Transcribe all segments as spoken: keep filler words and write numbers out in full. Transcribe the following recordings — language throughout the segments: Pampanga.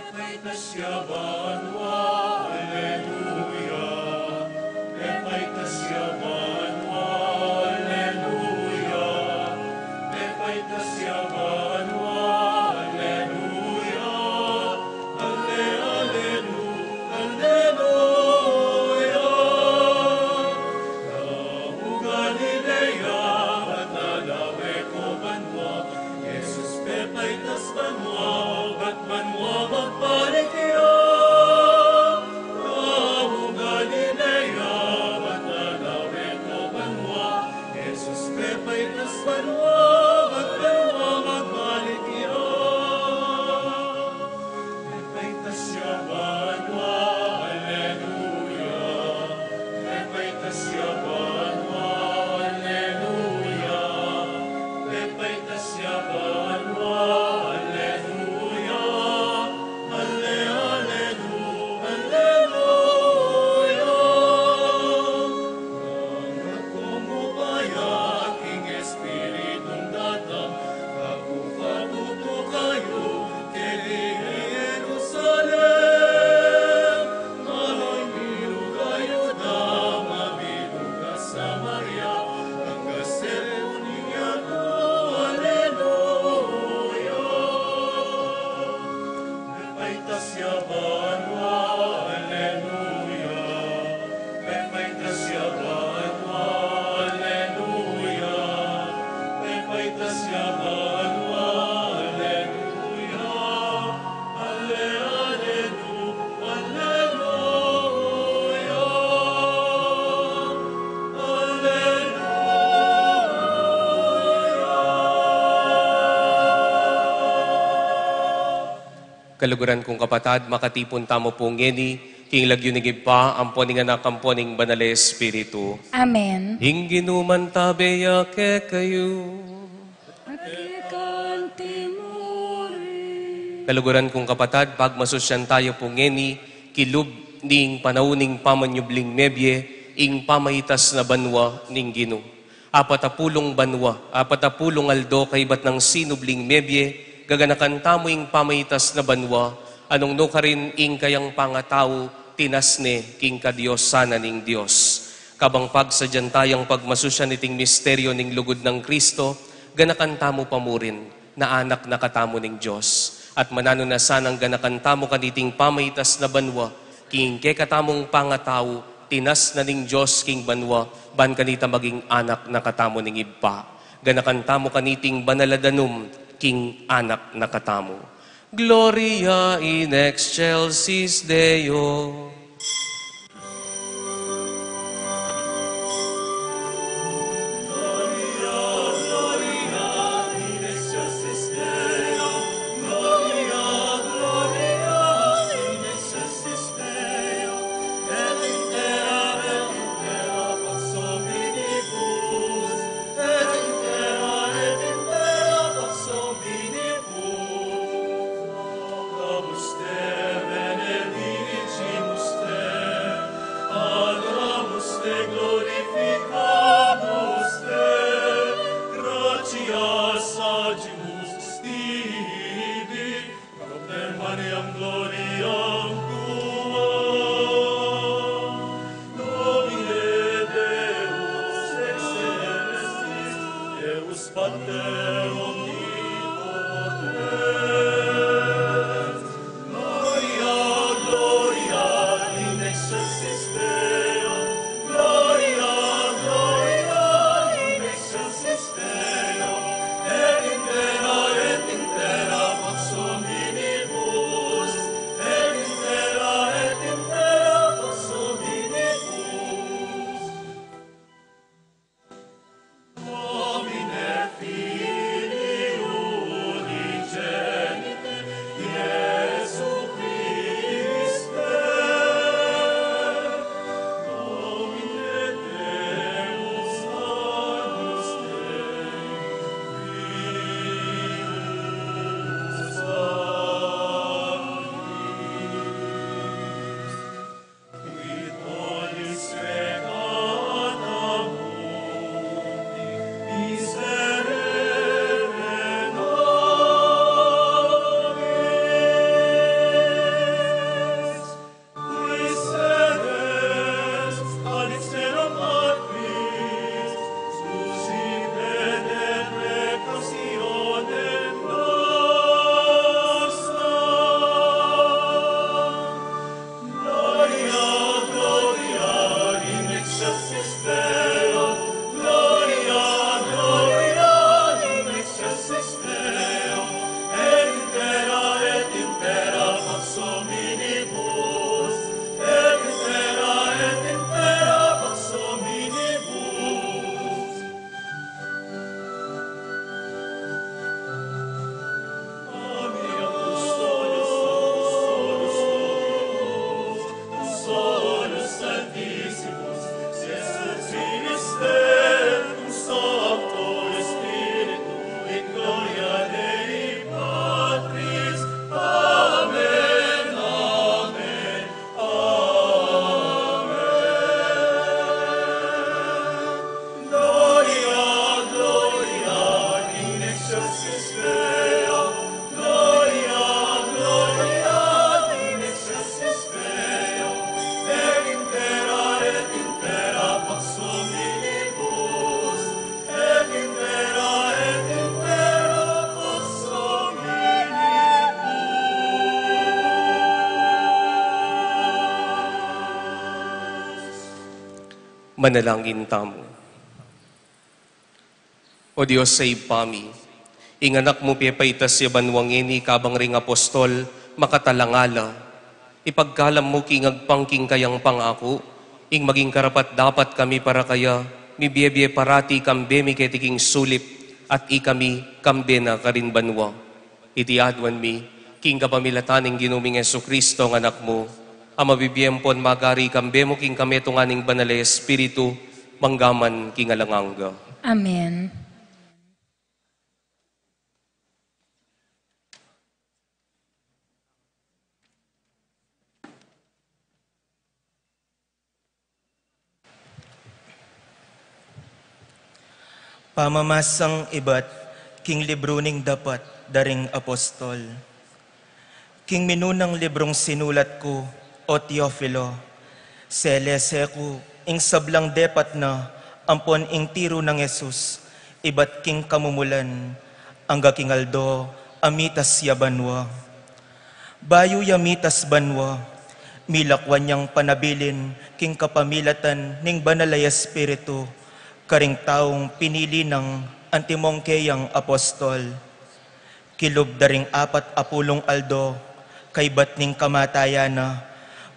Pepaitas ya banua, aleluya. Pepaitas ya banua, aleluya. Pepaitas ya banua, aleluya. Ale, alelu, aleluya. Nanu Galilea, batala we ko banua, Jesus pepaitas banua, bat banua magbalik ya. Nanu Galilea, batala we ko banua, Jesus pepaitas banua, bat banua magbalik ya. Pepaitas ya banua, aleluya. Pepaitas ya banua, aleluya. Pepaitas ya banua, aleluya. Ale, alelu, aleluya. Nanu ko mubaya king Espiritung datang, aku patutukayu keti Jerusalem, mabilug a Judea, mabilug a Samaria, angga sepu ning yatu. Aleluya. Pepaitas ya banua, aleluya. Pepaitas ya banua, aleluya. Pepaitas ya banua, aleluya. Ale, alelu, aleluya. Aleluya. Kaluguran kung kapatad, makatipun tamu pu ngeni king lagyu ning Ibpa, ampo ning Anak, ampo ning Banal a Espiritu. Amen. Ing Ginu mantabe ya kekayu. At keka mu rin. Kaluguran kung kapatad, pagmasusyan tayu pu ngeni king lub ning panaun ning pamanyubling mebie, ing pamaitas na banua ning Ginu. Apat a pulung banua, apat a pulung aldo kaybat nang sinubling mebie, gaganakan tamu ing pamaitas na banua, a nung nukarin ing kayang pangatau, tinas ne king kadiosan na ning Dios. Kabang pagsadyan tayang pagmasusyan iting misteryu ning lugud nang Kristo, ganakan tamu pa mu rin na anak na katamu ning Dios. At mananu na sanang ganakan tamu kaniting pamaitas na banua, king kekatamung pangatau, tinas na ning Dios king banua, ban kanita maging anak na katamu ning Ibpa. Ganakan tamu kaniting banal a danum, king anak na katamu. Gloria in excelsis Deo. Gloria Domine Deus excelsis, Deus Pater omnipotens. Gloria, Gloria in excelsis Deo. Gloria, Gloria in excelsis Deo. Et in terra, et in terra pax hominibus. Et in terra, et in terra pax hominibus. Domine Filii unigeniti Iesu Christe, Domine Deus Agnus Dei, Filii Sancti. Gloria, Gloria in excelsis Deo. Gloria, Gloria in excelsis Deo. Et in terra, et in terra pax hominibus. Et in terra, et in terra pax hominibus. Amen. Amen. Gloria, Gloria in excelsis Deo. Gloria, Gloria in excelsis Deo. Et in terra, et in terra pax hominibus. Et in terra, et in terra pax hominibus. Manalangin tamu. O Dios a Ibpa mi, ing Anak mu pepaitas ya banua ngeni kabang ring apostol makatalangala, ipagkalam mu king agpang king kayang pangaku, ing maging karapat-dapat kami para kaya, mibiebie parati kambe mi keti king sulip, at ikami kambe na karin banua. Iti aduan mi, king kapamilatan ning Ginu ming Jesucristo, ing Anak mu, a mabibie ampon magari kambe mu king kametungan ning Banal a Espiritu, mangga man king alang angga. Amen. Pamamasang ibat king libru ning dapat da ring apostol. King minunang librung sinulat ku, o Teofilo, selese ku ing sablang depat na ampon ing tiru nang Jesus ibat king kamumulan, angga king aldo a mitas ya banua. Bayu ya mitas banua, milakwan yang panabilin king kapamilatan ning Banal a Espiritu karing taung pinili nang antimong keyang apostol. Kilub da ring apat a pulung aldo kaybat ning kamatayan na,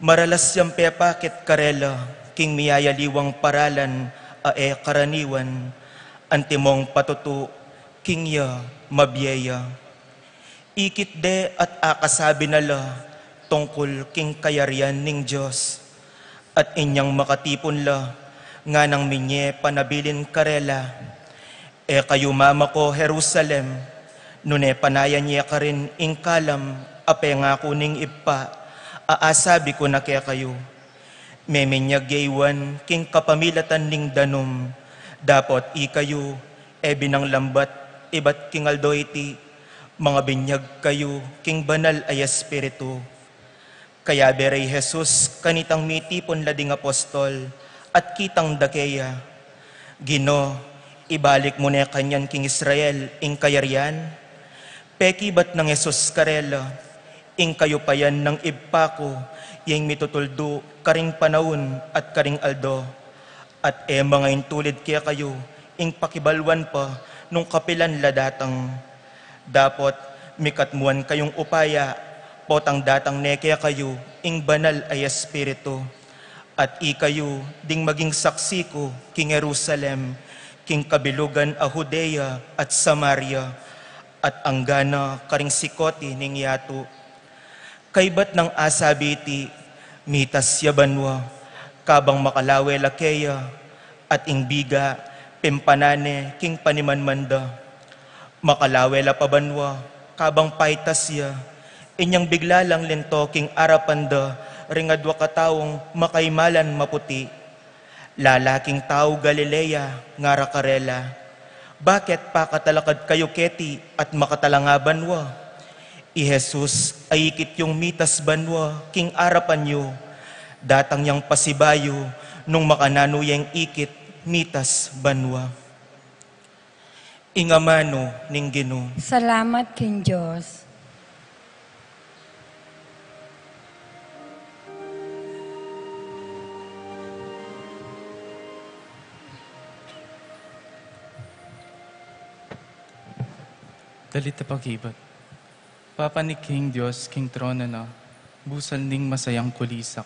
maralas yang pepakit karela king miyayaliwang paralan a e karaniwan, antimong patutu king ya mabie ya. Ikit de at akasabi na la tungkul king kayarian ning Dios. At inyang makatipun la, nganang minye panabilin karela, e kayu mamako Jerusalem, nune panayan ye karin ing kalam a pengaku ning Ibpa, a asabi ku na kekayu. Meminyag ye iwan king kapamilatan ning danum, dapot ikayu, e binang lambat ibat king aldo iti, mangabinyag kayu king Banal a Espiritu. Payabe re i Jesus kanitang mitipun la ding apostol, at kitang da keya, "Ginu, ibalik mu ne kanyan king Israel ing kayarian?" Pekibat nang Jesus karela, "Ing kayupayan nang Ibpa ku ya ing mitutuldu karing panaun at karing aldo, at e mangaintulid kekayu ing pakibaluan pa nung kapilan la datang. Dapot mikatmuan kayung upaya, potang datang ne kekayu ing Banal a Espiritu, at ikayu ding maging saksi ku king Jerusalem, king kabilugan a Judea at Samaria, at anggana karing sikoti ning yatu." Kaybat nang asabi iti, mitas ya banua, kabang makalawe la keya, at ing biga pimpanane king panimanman da. Makalawe la pa banua, kabang paitas ya, inyang bigla lang linto king arapan da ring adua kataung makaimalan maputi. Lalaking tau Galilea, ngara karela, "Bakit pakatalakad kayu keti at makatalanga banua? I Jesus a ikit yung mitas banua king arapan yu, datang yang pasibayu nung makananu yang ikit mitas banua." Ing amanu ning Ginu. Salamat king Dios. Dalit a pakibat. Papanik king Dios king trono na, busal ning masayang kulisak,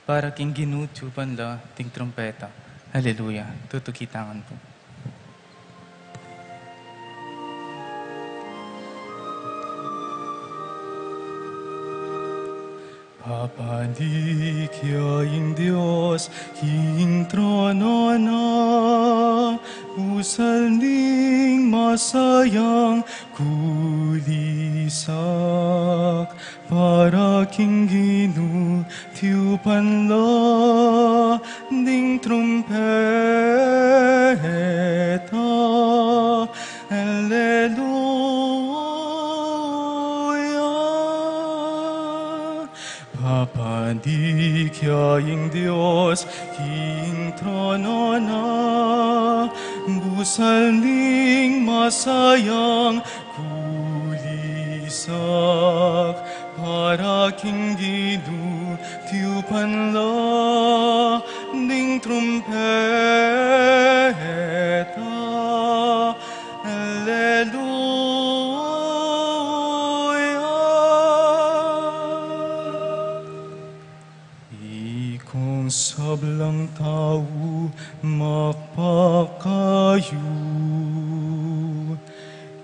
para king Ginu tiyupan la ding trumpeta. Haleluya. Tutuki tangan pu. Papanik ya ing Dios king trono na, busal ning masayang kulisak, para king Ginu tiyupan la ding trumpeta. Aleluya. Papanik ya ing Dios king trono na, busal ning masayang kulisak, para king Ginu tiyupan la ding trumpeta. Aleluya. Ikong sablang tau, magpakayu,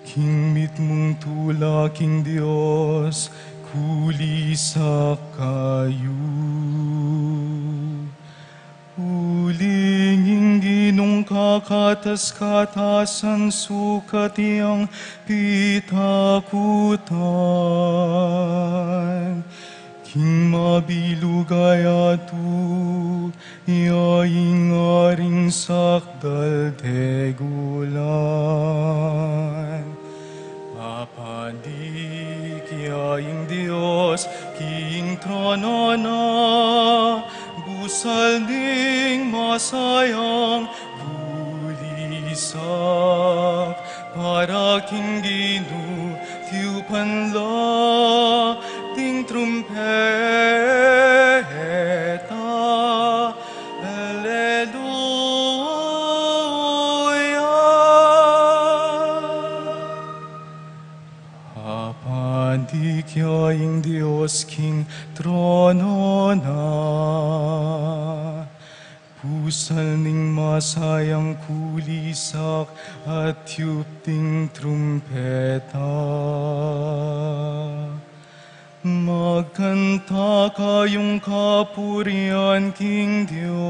king mitmung tula king Dios kulisak kayu. Uling ing Ginung kakatas-katasan sukat yang pitakutan, king mabilug a yatu ya ing aring sakdal degulan. Papanik ya ing Dios king trono na, busal ning masayang kulisak, para king Ginu tiyupan la ding trumpeta. Aleluya. Papanik ya ing Dios king trono na, busal ning masayang kulisak at tiyup ding trumpeta. Magkanta kayung kapurian king Dios.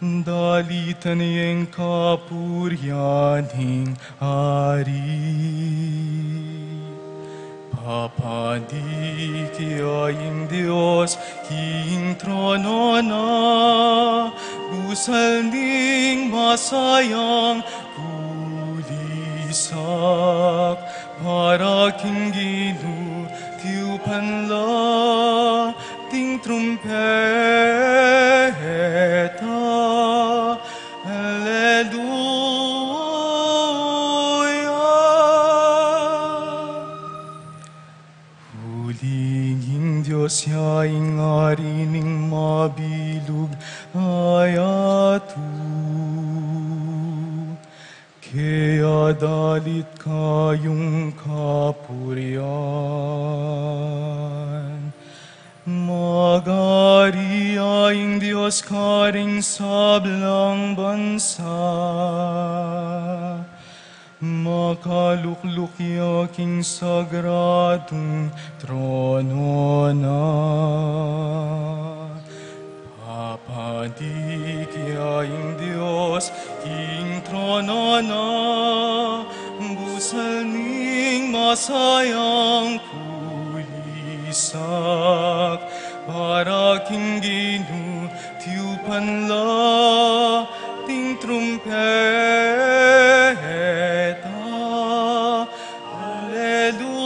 Dalitan ya ing kapurian ning Ari. Papanik ya ing Dios king trono na, busal ning masayang kulisak, Para king Ginu, tiupan la ding trumpeta. Aleluya. Uling ing Dios ya ing Ari ning mabilug a yatu. Kaya dalit kayung kapurian. Mag-ari ya ing Dios karing sablang bansa. Makalukluk ya king sagradung trono na. Papanik ya ing Dios king trono na, busal ning masayang kulisak. Para king Ginu, tiupan la ding trumpeta. Aleluya.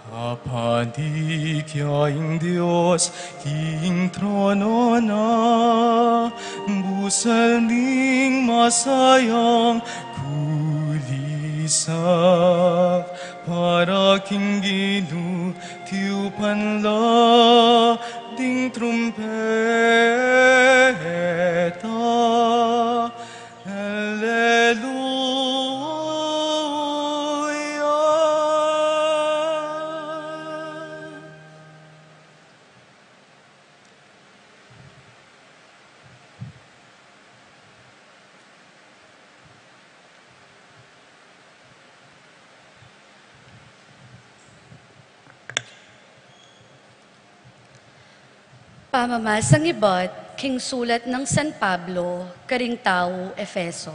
Papanik ya ing Dios king trono na, busal ning masayang kulisak. Para king Ginu, tiupan la ding trumpeta. Aleluya. Pamamasang ibat king sulat nang San Pablo karing taga Efeso.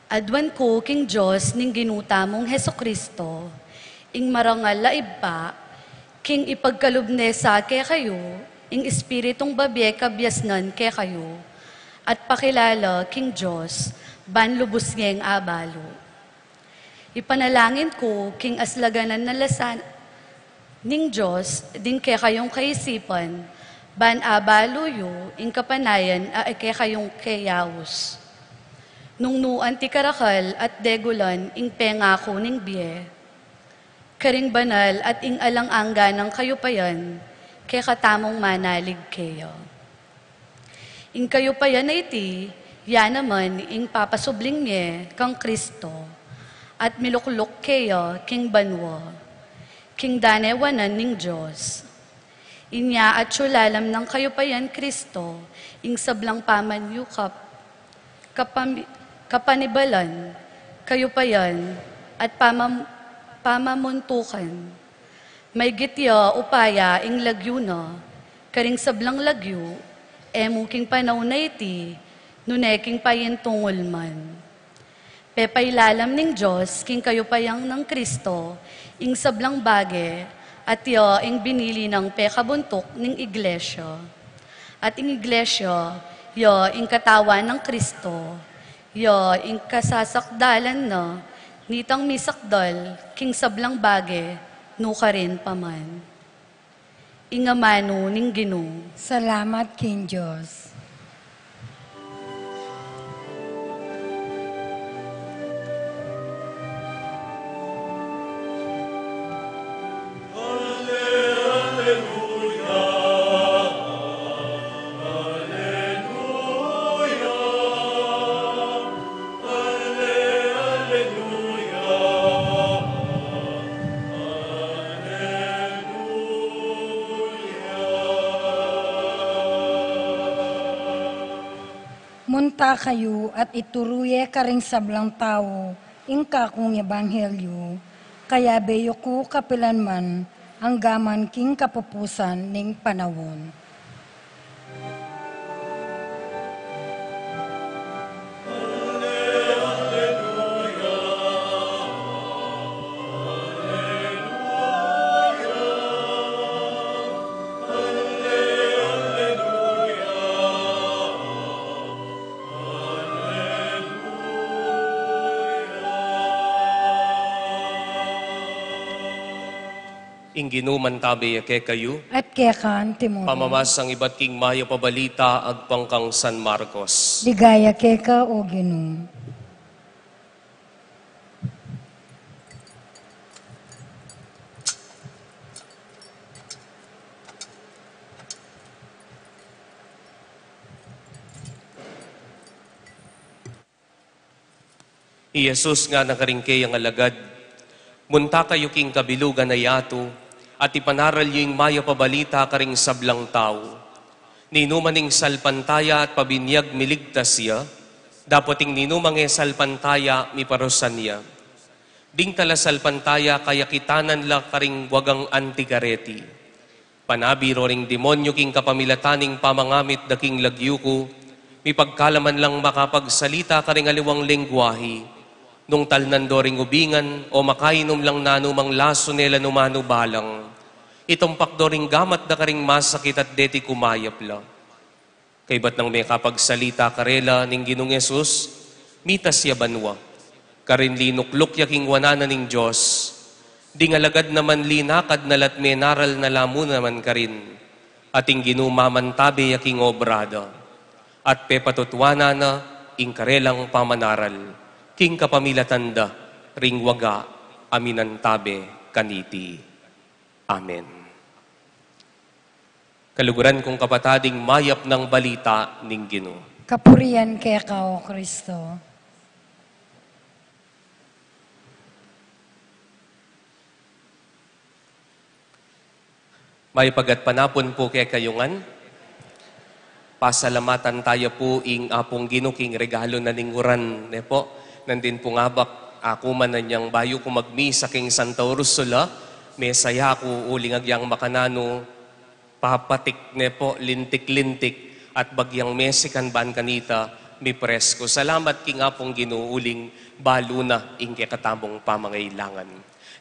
Aduan ku king Dios ning Ginu tamung Jesucristo, ing marangal a Ibpa, king ipagkalub ne sa kekayu ing Espiritung babie kabiasnan kekayu, at pakilala king Dios ban lubus neng abalu. Ipanalangin ku king aslaganan na lasan ning Dios ding kekayung kaisipan, ban abalu yu ing kapanayan a e kekayung keyaus. Nung nu anti karakal at degulan ing pengaku ning bie, karing banal at ing alang angga nang kayupayan, kekatamung manalig keya. Ing kayupayan a iti, ya naman ing papasubling mie kang Kristo, at milukluk keya king banua, king danewanan ning Dios. Inya atyu lalam nang kayupayan Kristo ing sablang pamanyukap, kapami-, kapanibalan, kayupayan, at pamam-, pamamuntukan. Maygit ya upaya ing lagyu na, karing sablang lagyu, e mu king panaun a iti, nune king payintungul man. Pepailalam ning Dios king kayupayan nang Kristo ing sablang bage, at ya ing binili nang pekabuntuk ning iglesia. At ing iglesia, ya ing katawan nang Kristo, ya ing kasasakdalan na, nitang misakdal king sablang bage, nukarin pa man. Ing amanu ning Ginu. Salamat king Dios. Munta kayu at ituru ye karing sablang tau ing kakung ebanghelyu, kayabe yu ku kapilan man, angga man king kapupusan ning panaun. Ing Ginu mantabe ya kekayu. At keka naman. Pamamasang ibat king Mayap a Balita agpang kang San Marcos. Ligaya keka, O Ginu. I Jesus ngana karing kayang alagad, "Munta kayu king kabilugan a yatu, at ipanaral yu ing Mayap a Balita karing sablang tau. Ninuman ing salpantaya at pabinyag, miligtas ya, dapot ing ninumang e salpantaya, miparusan ya. Ding talasalpantaya, kayakitanan la karing wagang anti-kareti. Panabi ro ring demonyu king kapamilatan ning pamangamit da king lagyu ku, mipagkalaman lang makapagsalita karing aliwang lengguahi. Nung talnan do ring ubingan, o makainum lang nanumang lasu ne la nu manu balang. Itumpak do ring gamat da karing masakit at deti kumayap la." Kaybat nang mekapagsalita karela ning Ginung Jesus, mitas ya banua. Karin linukluk ya king wanan na ning Dios. Ding alagad naman linakad na la't menaral na la mu naman karin. At ing Ginu mamantabe ya king obra da. At pepatutuanan na ing karelang pamanaral king kapamilatan da ring waga a minantabe kaniti. Amen. Kaluguran kung kapatad, ing mayap nang balita ning Ginu. Kapurian keka, O Kristo. Mayap a gatpanapun pu kekayu ngan. Pasalamatan taya pu ing Apung Ginu king regalu na ning uran, ne pu. Nandin pung abak aku man, anyang bayu ku magmisa king Santa Ursula, mesaya ku uling agyang makananu, papatik ne pu, lintik-lintik, at bagyang mesikan ban kanita, mipresko. Salamat king Apung Ginu uling balu na ing kekatamung pamangailangan.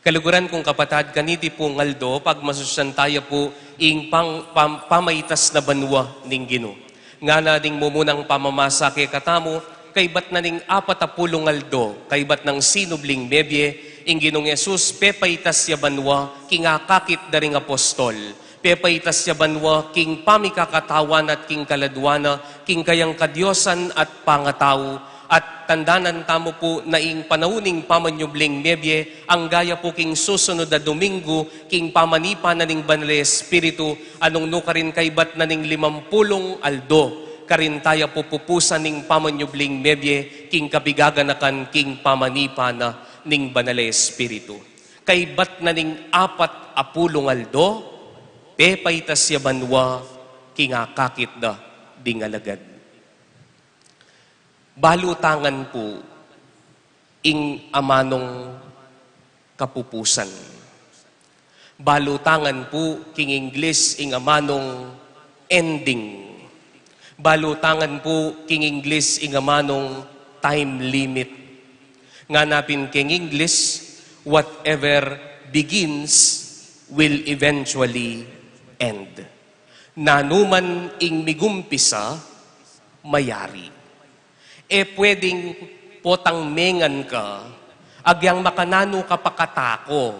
Kaluguran kung kapatad, kaniti pung aldo, pagmasusyan taya pu ing pang-, pam-, pamaitas na banua ning Ginu. Ngana ding mumunang pamamasa kekatamu, kaybat na ning apat a pulung aldo, kaybat nang sinubling mebie, ing Ginung Jesus pepaitas ya banua king akakit da ring apostol. Pepaitas ya banua king pamikakatawan at king kaladua na, king kayang kadiosan at pangatau, at tandanan tamu pu na ing panaun ning pamanyubling mebie, angga ya pu king susunud a Dominggu, king pamanipa na ning Banal a Espiritu, a nung nukarin kaybat na ning limampulung aldo, karin taya pu pupusan ning pamanyubling mebie, king kapigaganakan king pamanipa na ning Banal a Espiritu. Kaybat na ning apat a pulung aldo, pepaitas ya banua king akakit da ding alagad. Balu ta ngan pu ing amanung kapupusan. Balu ta ngan pu king Ingles ing amanung ending. Balu ta ngan pu king Ingles ing amanung time limit. Ngana pin king Ingles, "Whatever begins will eventually end." Nanuman ing migumpisa, mayari. E pwedeng potang mengan ka, agyang makananu ka pa katako,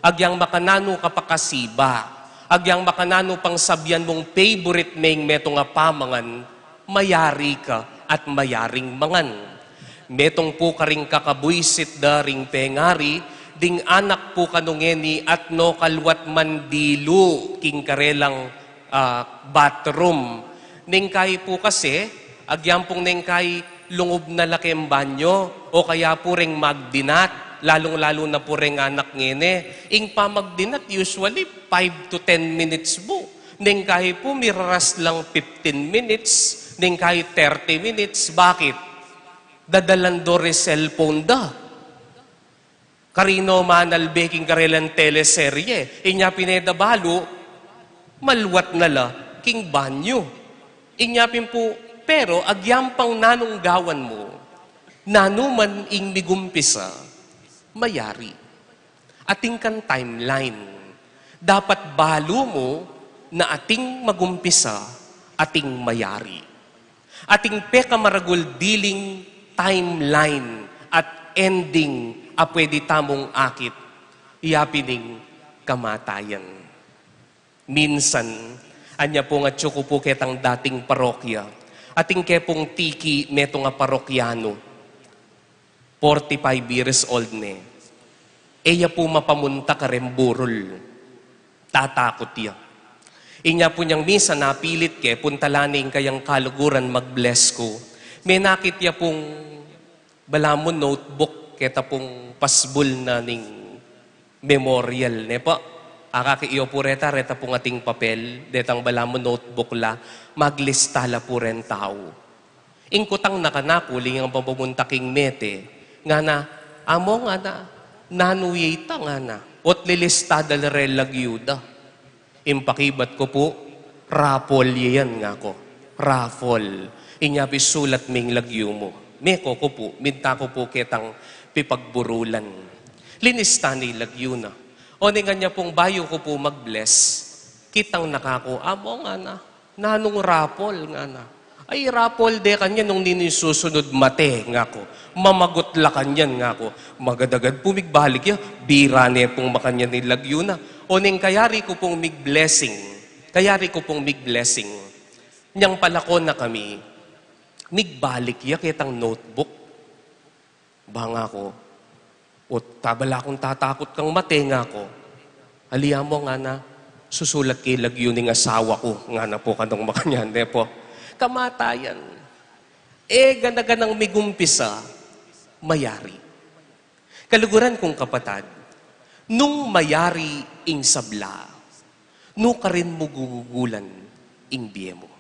agyang makananu ka pa kasiba, agyang makananu pang sabian mung favorite ne ing metung a pamangan, mayari ka at mayaring mangan. Metung pu karing kakabuisit da ring pengari, ding anak pu kanu ngeni at nokaluat man dilu king karelang, ah, bathroom. Neng kai pu kasi, agyampung neng kai lungub na la keng banyo, o kaya pu reng magdinat, lalung-lalu na pu reng anak ngeni. Ing pamagdinat, usually, five to ten minutes pu. Neng kai pu, miraras lang fifteen minutes, neng kai thirty minutes. Bakit? Dadalan do re cellphone da. Karino manalbe king karelang teleserye. Inya pin e da balu, maluat na la king banyo. Inya pin pu, pero agyampang nanung gawan mu, nanuman ing migumpisa, mayari. Atin kang timeline. Dapat balu mu na atin magumpisa, atin mayari. Atin pekamaragul diling timeline at ending a pwede tamung akit, iya pin ing kamatayan. Minsan, anya pung atyu ku pu ketang dating parokya, atin ke pung tiki metung a parokyanu, forty-five years old ne. E ya pu mapamunta kareng burol. Tatakut ya. Inya pu nyang minsan apilit ke, puntalan ne ing kayang kaluguran mag-bless ku. Menakit ya pung balamu notebook, keta pung pasbul na ning memorial, ne pu. Akakit yu pu reta, reta pung ating papel, detang balamu notebook la, maglista la pu reng tau. Ing kutang na kanaku, lingang pamunta king mete, ngana, "Amo," ngana, "nanu ya ita?" ngana. "Ot lilista da la reng lagyu da." Ing pakibat ku pu, "Raffle ya yan," ngaku. "Raffle. Inya pisulat me ing lagyu mu." Meko ku pu, minta ku pu ketang pipagburulan. Linista ne ing lagyu na. Oneng anya pung bayu ku pu mag-bless, kitang na kaku, "Amo," ngana, "nanung raffle?" ngana. "Ay, raffle de kanyan nung ninu ing susunud mate," ngaku. "Mamagut la kanyan," ngaku. Magad-agad pu migbalik ya, bira ne pung makanyan ing lagyu na. Oneng kayari ku pung mig-blessing. Kayari ku pung mig-blessing. Nyang palako na kami, migbalik ya ketang notebook. Ba, ngaku, "Ot, tabala kung tatakut kang mate," ngaku. "Ali, amo," ngana, "susulat ke ing lagyu ning asawa ku," ngana pu kanung makanyan, ne pu. Kamatayan. E gana-ganang migumpisa, mayari. Kaluguran kung kapatad, nung mayari ing sabla, nu karin mu gugugulan ing bie mu?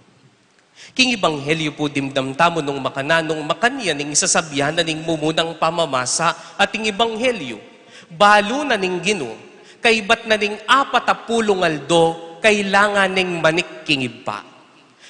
King ebanghelyu pu dimdam tamu nung makananu, makanyan ing sasabian na ning mumunang pamamasa at ing ebanghelyu. Balu na ning Ginu, kaybat na ning apat a pulung aldo, kailangan neng manik king Ibpa.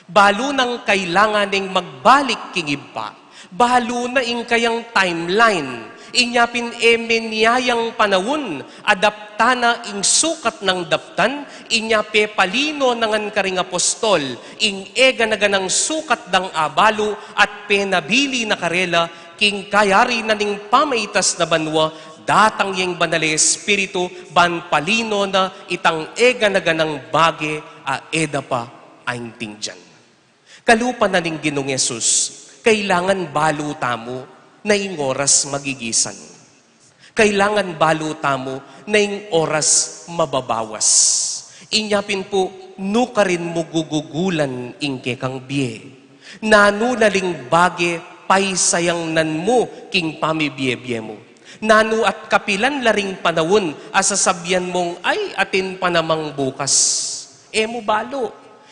Balu nang kailangan neng magbalik king Ibpa. Balu na ing kayang timeline. Inya pin e meniayang panaun, adapta na ing sukat nang daptan, inya pepalino na ngan karing apostol, ing e gana-ganang sukat dang abalu at penabili na karela, king kayari na ning pamaitas na banua, datang ya ing Banal a Espiritu, ban palino na itang e gana-ganang bage a e da pa aintindyan. Kalupa na ning Ginung Jesus, kailangan balu tamu na ing oras magigisan. Kailangan balu tamu na ing oras mababawas. Inya pin pu, nu karin mu gugugulan ing kekang bie? Nanu la ring bage paisayangnan mu king pamibie-bie mu? Nanu at kapilan la ring panaun a sasabian mung, "Ay, atin pa namang bukas"? E mu balu.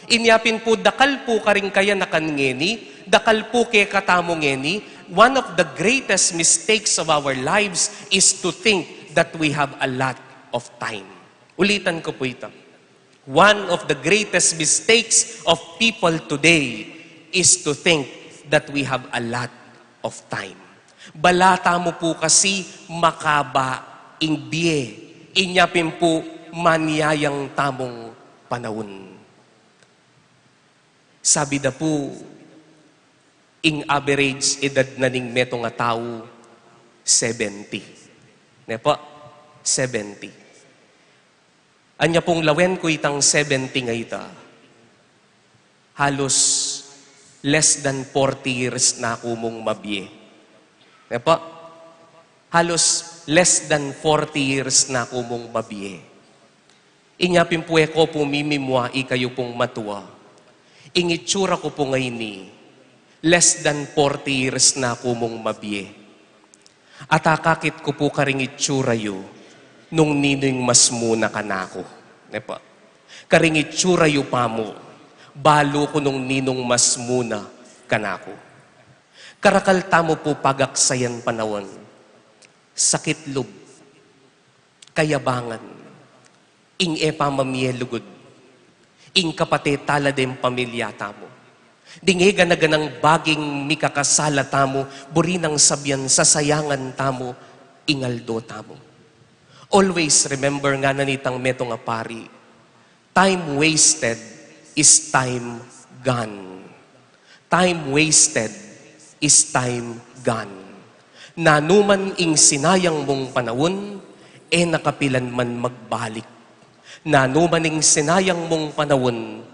Inya pin pu, dakal pu karing kayanakan ngeni, dakal pu kekatamu ngeni, one of the greatest mistakes of our lives is to think that we have a lot of time. Ulitan ku pu ita. One of the greatest mistakes of people today is to think that we have a lot of time. Bala tamu pu kasi makaba ing bie, inya pin pu manyayang tamung panaun. Sabi da pu, ing average edad na ning metung a tau, seventy. Ne pu? Seventy. Anya pung lawen ku itang seventy a ita, halos less than forty years na ku mung mabie. Ne pu? Halos less than forty years na ku mung mabie. Inya pin pu e ko pu mimimua, ikayu pung matua. Ing itsura ku pu ngeni, less than forty years na ku mung mabie. At akakit ku pu karing itsura yu nung ninu ing mas muna kanaku. Ne pu? Karing itsura yu pamu, balu ku nung ninung mas muna kanaku. Karakal tamu pu pagaksayan panaun, sakit lub, kayabangan, ing e pamamie lugud, ing kapate tala deng pamilya tamu. Ding e gana-ganang baging mikakasala tamu, buri nang sabian sasayangan tamu ing aldo tamu. Always remember, ngana nitang metung a pari, "Time wasted is time gone." Time wasted is time gone. Nanu man ing sinayang mung panaun, e na kapilan man magbalik. Nanu man ing sinayang mung panaun,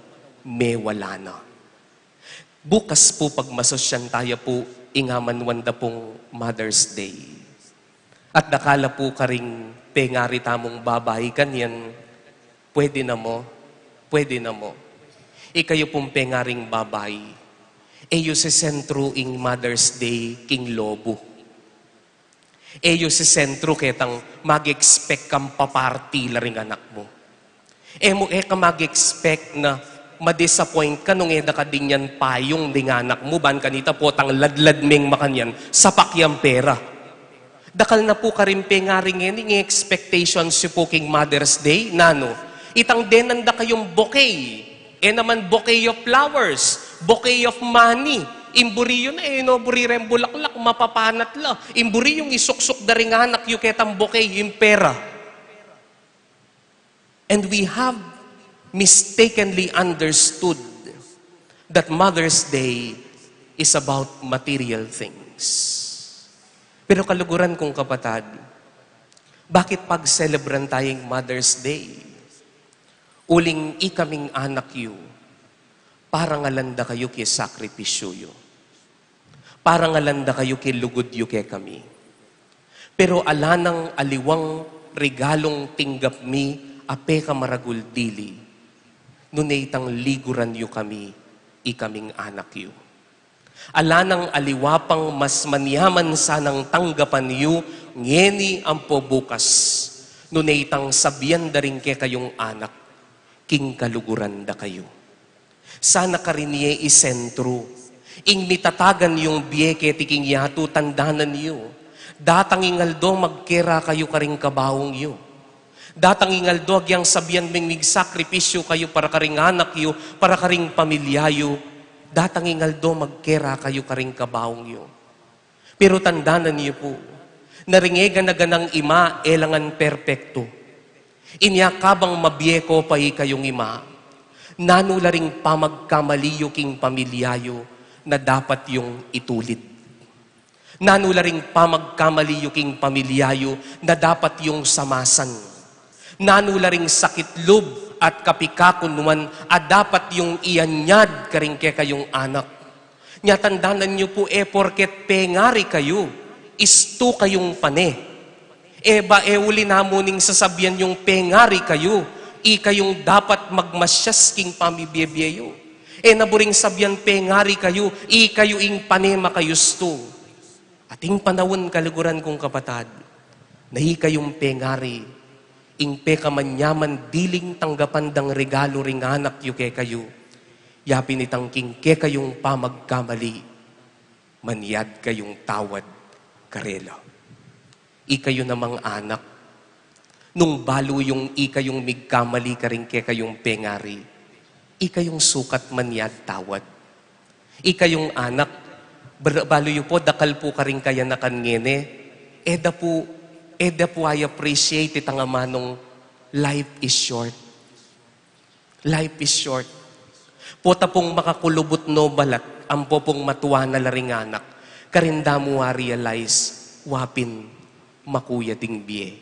mewala na. Bukas pu pagmasosyan taya pu, ing amanwan da pung Mother's Day. At dakal la pu karing pengari tamung babai kanyan, pwede na mu, pwede na mu. Ikayu pung pengaring babai, e yu sisentru ing Mother's Day king lobu. E yu sisentru ketang mag-expect kang pa-party la ring anak mu. E mu, e ka mag-expect na ma-disappoint ka nung e da ka dinyan payung ding anak mu, ban kanita potang ladlad meng makanyan, sapak yang pera. Dakal na pu karing pengari ngeni ing expectations yu pu king Mother's Day, nanu? Itang denan da kayung bouquet. E naman bouquet of flowers, bouquet of money. Ing buri yu na, e no buri reng bulaklak, mapapanat la. Ing buri yung isuksuk da ring anak yu ketang bouquet, ing pera. And we have mistakenly understood that Mother's Day is about material things. Pero kaluguran kung kapatad, bakit pagselebran tayang Mother's Day? Uling ikaming anak yu, parangalan da kayu king sakripisyu yu. Parangalan da kayu king lugud yu kekami. Pero ala nang aliwang regalung tinggap mi a pekamaragul dili, nune itang liguran yu kami, ikaming anak yu. Ala nang aliwa pang mas manyaman sanang tanggapan yu ngeni ampo bukas, nune itang sabian da ring kekayung anak, king kaluguran da kayu. Sana karin ye isentru ing mitatagan yung bie keti king yatu. Tandanan yu, datang ing aldo magkera kayu karing kabaung yu. Datang ing aldo agyang sabian ming migsakripisyu kayu para karing anak yu, para karing pamilya yu. Datang ing aldo magkera kayu karing kabaung yu. Pero tandanan yu pu, na ring e gana-ganang ima, e la ngan perpektu. Inya kabang mabie ko pa ikayung ima, nanu la ring pamagkamali yu king pamilya yu na dapat yung itulid? Nanu la ring pamagkamali yu king pamilya yu na dapat yung samasan? Nanu la ring sakit lub at kapikakunuan a dapat yung ianyad karing kekayung anak? Nya tandanan yu pu, e porket pengari kayu, istu kayung pane. E ba, e uli na mu ning sasabian yung pengari kayu, ikayung dapat magmasyas king pamibie-bie yu. E na buring sabian pengari kayu, ikayu ing pane makayustu. Ating panaun, kaluguran kung kapatad, na ikayung pengari, ing pekamanyaman diling tanggapan dang regalu ring anak yu kekayu, yapin itang king kekayung pamagkamali, manyad kayung tawad karela. Ikayu namang anak, nung balu yung ikayung migkamali karing kekayung pengari, ikayung sukat manyad tawad. Ikayung anak, ber-, balu yu pu, dakal pu karing kayanakan ngeni, e da pu, e da pu i-appreciate itang amanung life is short. Life is short. Pota pung makakulubut no balat, ampo pung matua na la ring anak, karin da mu a-realize, wa pin makuya ding bie.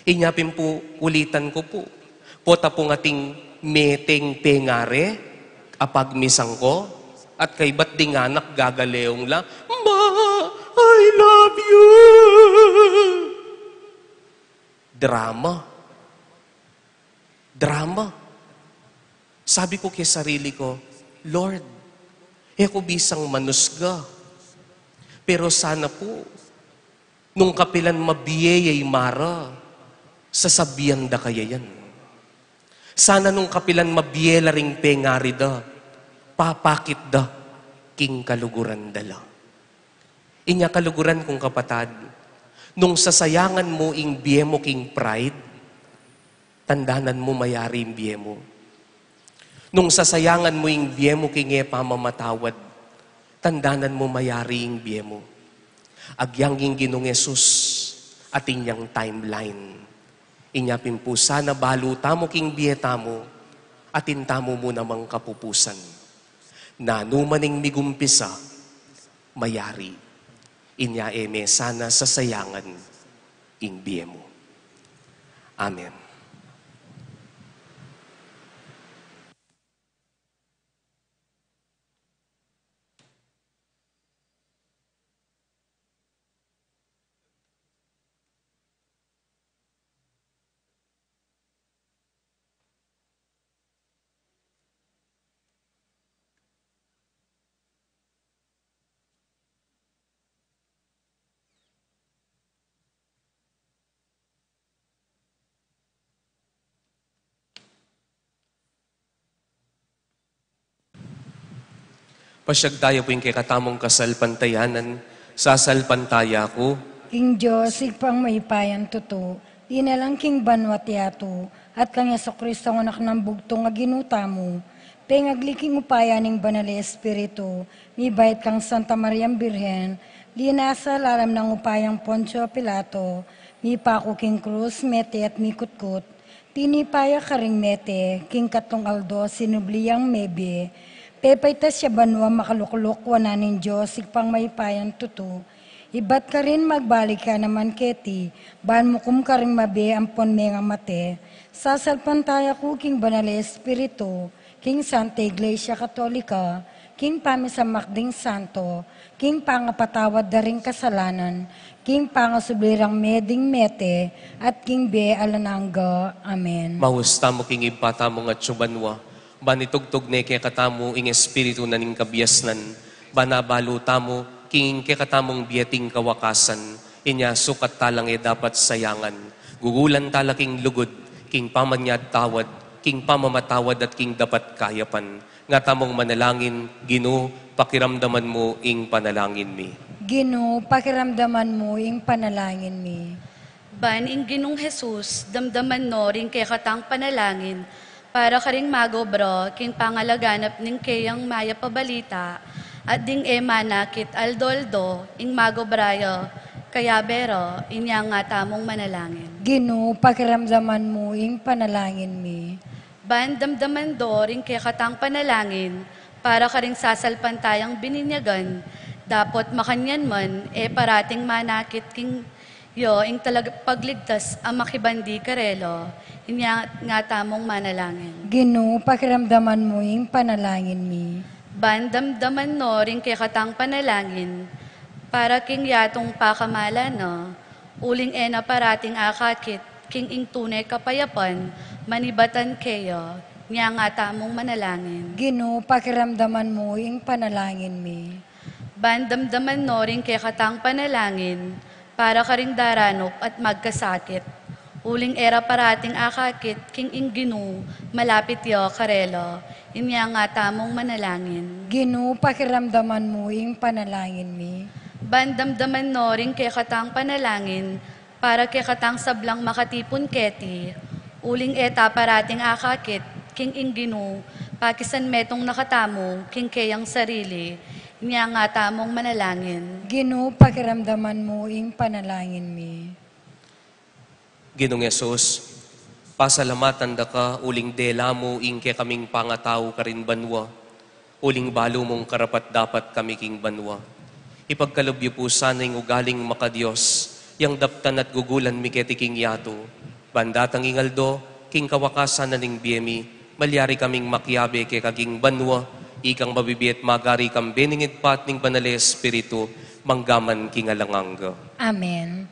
Inya pin pu, ulitan ku pu, pota pung ating meteng pengari, apagmisan ko, at kaybat ding anak gagaleung la, "Ma, I love you!" Drama. Drama. Sabi ku ke sarili ku, "Lord, e ku bisang manusga. Pero sana pu, nung kapilan mabie ya i Mara, sasabian da kaya yan. Sana nung kapilan mabie la ring pengari da, papakit da king kaluguran da la." Inya kaluguran kung kapatad, nung sasayangan mu ing bie mu king pride, tandanan mu mayari ing bie mu. Nung sasayangan mu ing bie mu king e pamamatawad, tandanan mu mayari ing bie mu. Agyang ing Ginung Jesus, atin yang timeline. Inya pin pu sana balu tamu king bie tamu, atin tamu mu namang kapupusan. Nanu man ing migumpisa, mayari. Inya e me sana sasayangan ing bie mu. Amen. Pasiag taya pu ing kekatamung kasalpantayanan. Sasalpantaya ku king Dios, Ibpang mayupayang tutu, linalang king banua't yatu, at kang Jesucristo, Anak nang bugtung a Ginu tamu, pengagli king upaya ning Banal a Espiritu, mibait kang Santa Mariang Birhen, linasa lalam nang upayang Poncio Pilato, mipaku king krus, mete at mikutkut, tinipa ya karing mete, king katlung aldo sinubli yang mebie, pepaitas ya banua, makalukluk wanan ning Dios Ibpang mayupayang tutu, ibat karin magbalik ya naman keti, ban mukum karing mabie ampon mengamate. Sasalpantaya ku king Banal a Espiritu, king Santa Iglesia Katolika, king pamisamak ding santo, king pangapatawad da ring kasalanan, king pangasubli rang mie ding mete, at king bie alang angga. Amen. Maus tamu king Ibpa tamung atsu banua, ban itugtug ne kekatamu ing espiritu na ning kabiasnan, ban abalu tamu king kekatamung bie ating kawakasan. Inya sukat talang e dapat sayangan, gugulan tala king lugud, king pamanyad tawad, king pamamatawad at king dapat kayapan. Nga tamung manalangin. Ginu, pakiramdaman mu ing panalangin mi. Ginu, pakiramdaman mu ing panalangin mi. Ban ing Ginung Jesus damdaman no ring kekatang panalangin, para karing magobra king pangalaganap ning keyang mayap a balita, at ding e manakit aldo-aldo ing magobra ya kayabe ra. Inya nga tamung manalangin. Ginu, pakiramdaman mu ing panalangin mi. Ban damdaman do ring kekatang panalangin, para karing sasalpantayang bininyagan, dapot makanyan man e parating manakit king yo ing Tagapagligtas a makibandi karela. Inya nga tamung manalangin. Ginu, pakiramdaman mu ing panalangin mi. Ban damdaman no ring kekatang panalangin, para king yatung pakamalan na, uling e na parating akakit king ing tune kapayapan, manibatan keya. Inya nga tamung manalangin. Ginu, pakiramdaman mu ing panalangin mi. Ban damdaman no ring kekatang panalangin, para karing daranup at magkasakit, uling e ra parating akakit king ing Ginu, malapit ya karela. Inya nga tamung manalangin. Ginu, pakiramdaman mu ing panalangin mi. Ban damdaman no ring kekatang panalangin, para kekatang sablang makatipun keti, uling e ta parating akakit king ing Ginu, pakisan metung na katamu king keyang sarili. Inya nga tamung manalangin. Ginu, pakiramdaman mu ing panalangin mi. Ginung Jesus, pasalamatan da ka uling dela mu ing kekaming pangatau karin banua, uling balu mung karapat-dapat kami king banua. Ipagkalub yu pu sana ing ugaling makadios, yang daptan at gugulan mi keti king yatu, ban datang ing aldo, king kawakasan na ning bie mi, malyari kaming makiabe keka king banua, ikang mabibie at magari kambe ning Ibpa at ning Banal a Espiritu, mangga man king alang angga. Amen.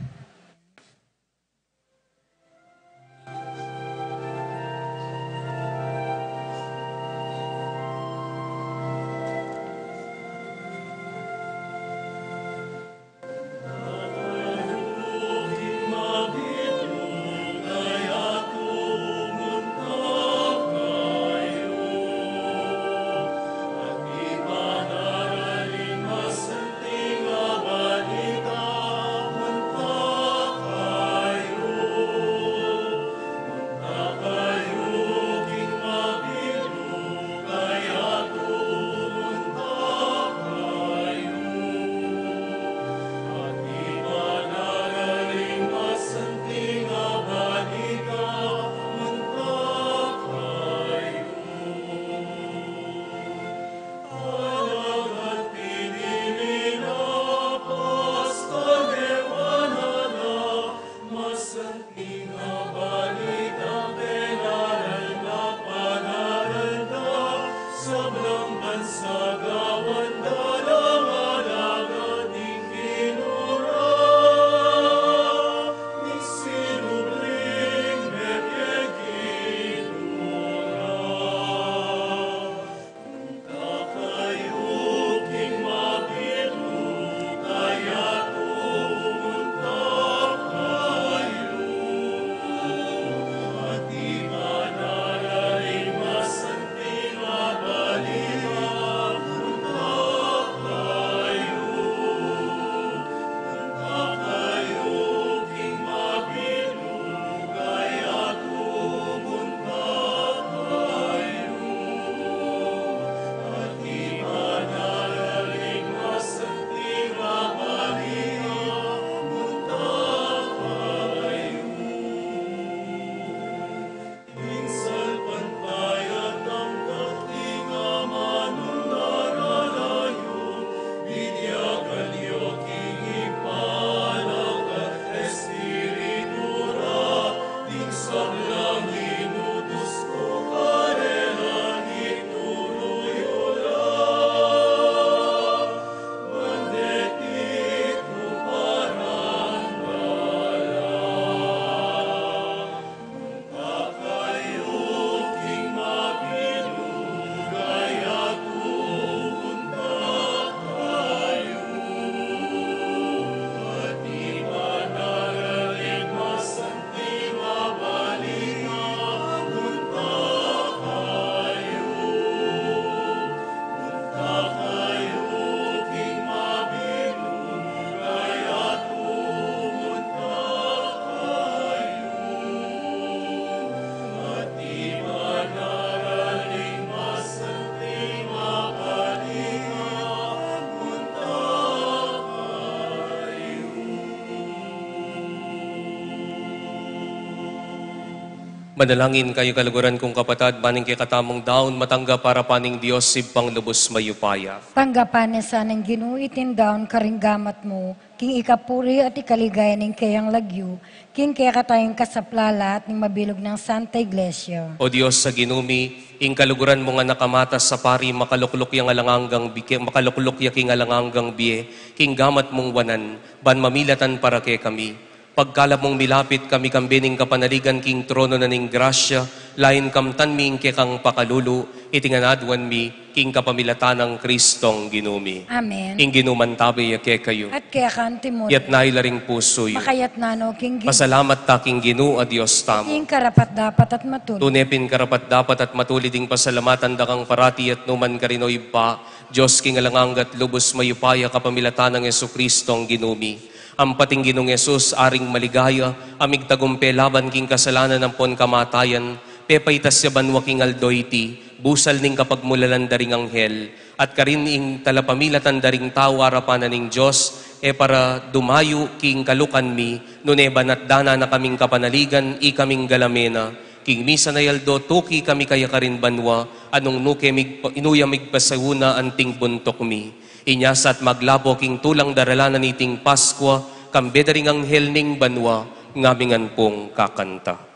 Manalangin kayu, kaluguran kung kapatad, ban ing kekatamung daun matanggap arapan ning Dios Ibpang lubus mayupaya. Tanggapan na sa ning Ginu iting daun karing gamat mu, king ikapuri at ikaligaya ning keyang lagyu, king kekatayung kasaplalan at ning mabilug nang Santa Iglesia. O Dios a Ginu mi, ing kaluguran mung anak a matas a pari, makalukluk yang alang anggang bie, makalukluk ya king alang anggang bie, king gamat mung wanan, ban mamilatan para kekami. Pagkalap mung milapit kami kambe ning kapanaligan king trono na ning grasya, lain kamtan mi ing kekang pakalulu, iti ngan aduan mi, king kapamilatan nang Kristong Ginu mi. Amen. Ing Ginu mantabe ya kekayu. At keka antimurin. Yatna ila ring pusu yu. Makayatna no king Ginu. Pasalamat ta king Ginu a Dios tamu. Ing karapat-dapat at matulid. Tune pin karapat-dapat at matulid ing pasalamatan da kang parati at nukarin man karin, o Ibpa, Dios king alang angga at lubus mayupaya, kapamilatan nang Jesucristong Ginu mi. Ampat ing Ginung Jesus, Aring maligaya, a migtagumpe laban king kasalanan ampon kamatayan, pepaitas ya banua king aldo iti, busal ning kapagmulalan da ring anghel, at karin ing talapamilatan da ring tau arapan na ning Dios, e para dumayu king kalukan mi, nune banatdanan na kaming kapanaligan, ikaming galamena, king misan a aldo tuki kami kaya karin banua, a nung nu ke migpa-, nu ya migpasauna anting buntuk mi. Inya sa at maglabo king tulang daralanan iting Paskua, kambe da ring anghel ning banua, ngamingan pung kakanta.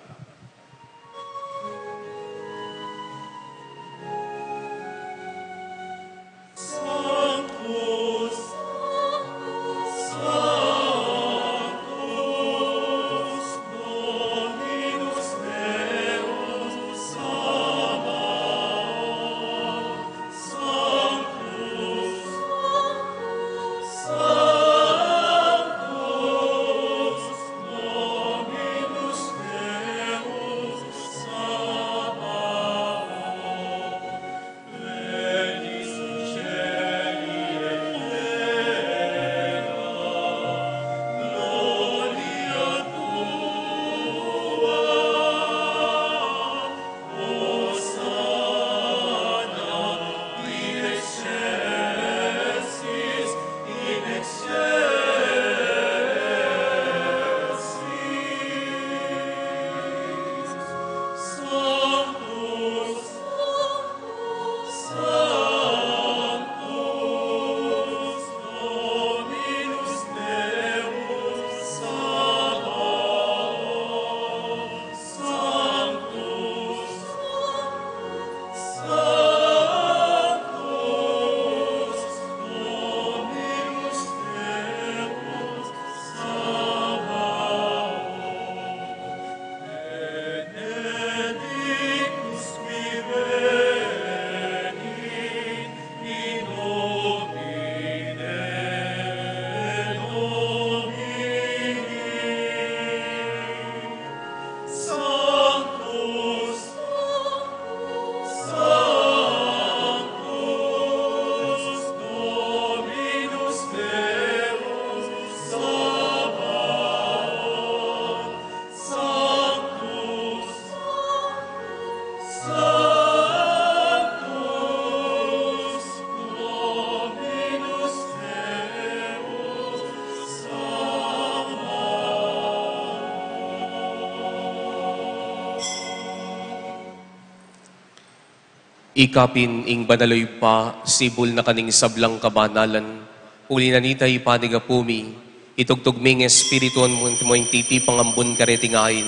Ikapin ing banal a Ibpa, sibul na kaning sablang kabanalan, uli na nita ipanigapu mi, itugtug mi ing Espiritu mu ing titipang ambun kareting ain,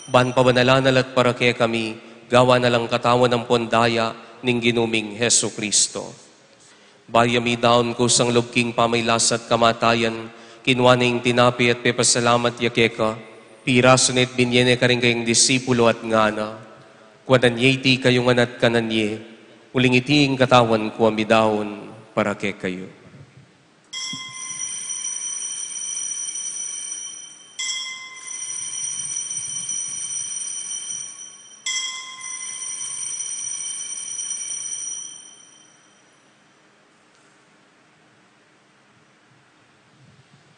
ban pabanalan na la at para kekami, gawan na lang katawan ampon daya ning Ginu ming Jesucristo. Bayu ya midaun kusang lub king pamagkasakit at kamatayan, kinua ne ing tinape at pepasalamat ya keka, pirasu ne at binie ne karing kayang disipulu at ngana: Kuanan ye iti kayu ngan at kanan ye, uling iti ing katawan ku a midaun para kekayu.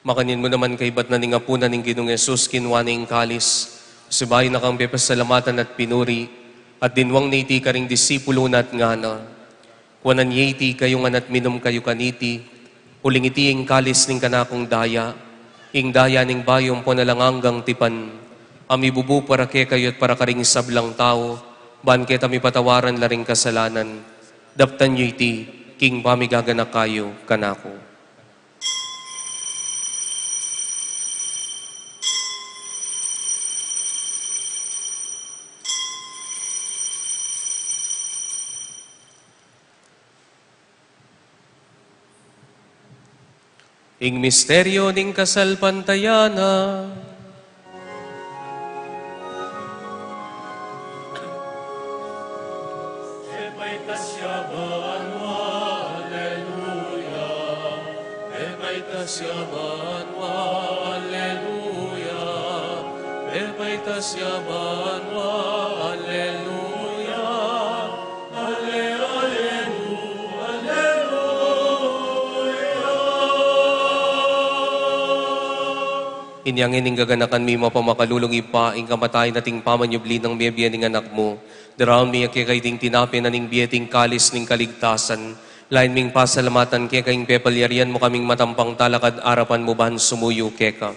Makanyan mu naman kaibat na ning apunan ning Ginung Jesus, kinua ne ing kalis, sibayu na kang pepasalamatan at pinuri, at dinwang ne iti karing disipulu na at ngana: Kuanan ye iti kayu ngan at minum kayu kaniti, uling iti ing kalis ning kanakung daya, ing daya ning bayu ampon alang anggang tipan, A mibubu para kekayu at para karing sablang tau, ban keta mipatawaran la ring kasalanan. Daptan yu iti king pamigaganaka yu kanaku. Ing misteryo ning kasalpantayanan. Mepaitas ya banua, alleluia. Mepaitas ya banua, alleluia. Mepaitas ya banua, alleluia. Alle, allelu, alleluia. Inya ngeni ing gaganakan mi mapamakalulung Ibpa, ing kamatayan at ing pamanyubli nang mebie ning Anak mu. Daraun mi keka iting tinape na ning bie at ing kalis ning kaligtasan. Lain ming pasalamatan keka ing pepalyarian mu kaming matampang talakad arapan mu ban sumuyu keka.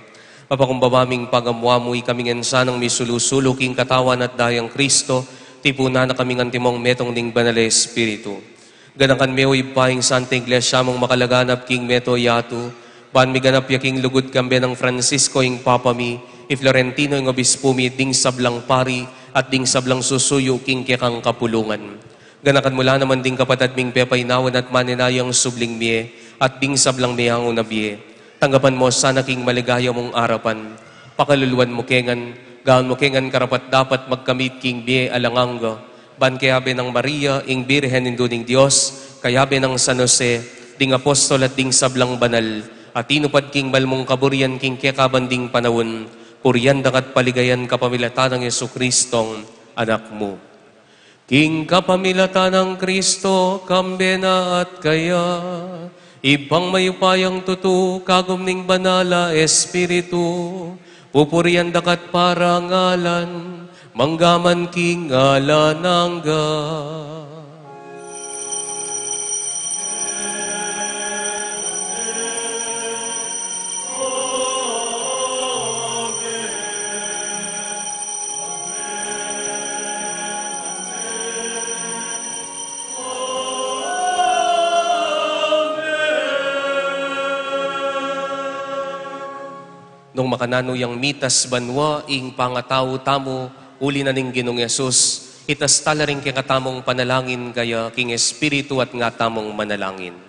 Papakumbaba ming pagamuan mu, ikaming ensanang misulu-sulu king katawan at dayang Kristo, tipunan na kaming antimong metung ning Banal a Espiritu. Ganakan me, o Ibpa, ing Santa Iglesia mung makalaganap king mabilug a yatu, ban miganap ya king lugud kambe nang Francisco ing Papa mi, i Florentino ing Obispu mi, ding sablang pari, at ding sablang susuyu king kekang kapulungan. Ganakan mu la naman ding kapatad ming pepainawa at manenayang subling mie, at ding sablang meangu na bie. Tanggapan mu sana king maligaya mung arapan. Pakaluluan mu ke ngan, gawan mu ke ngan karapat-dapat magkamit king bie alang angga, ban kayabe nang Maria, ing Birhen Indu ning Dios, kayabe nang San Jose, ding apostol at ding sablang banal, a tinupad king mal mung kaburian king kekabang ding panaun, purian da ka at paligayan kapamilatan nang Jesucristong Anak mu. King kapamilatan nang Kristo, kambe na at kaya, Ibpang mayupayang tutu, kagum ning Banal a Espiritu, pupurian da ka at parangalan, mangga man king alang angga. Nung makananu yang mitas banua ing pangatau tamu, uli na ning Ginung Jesus, itas tala ring kekatamung panalangin kaya king Espiritu at nga tamung manalangin.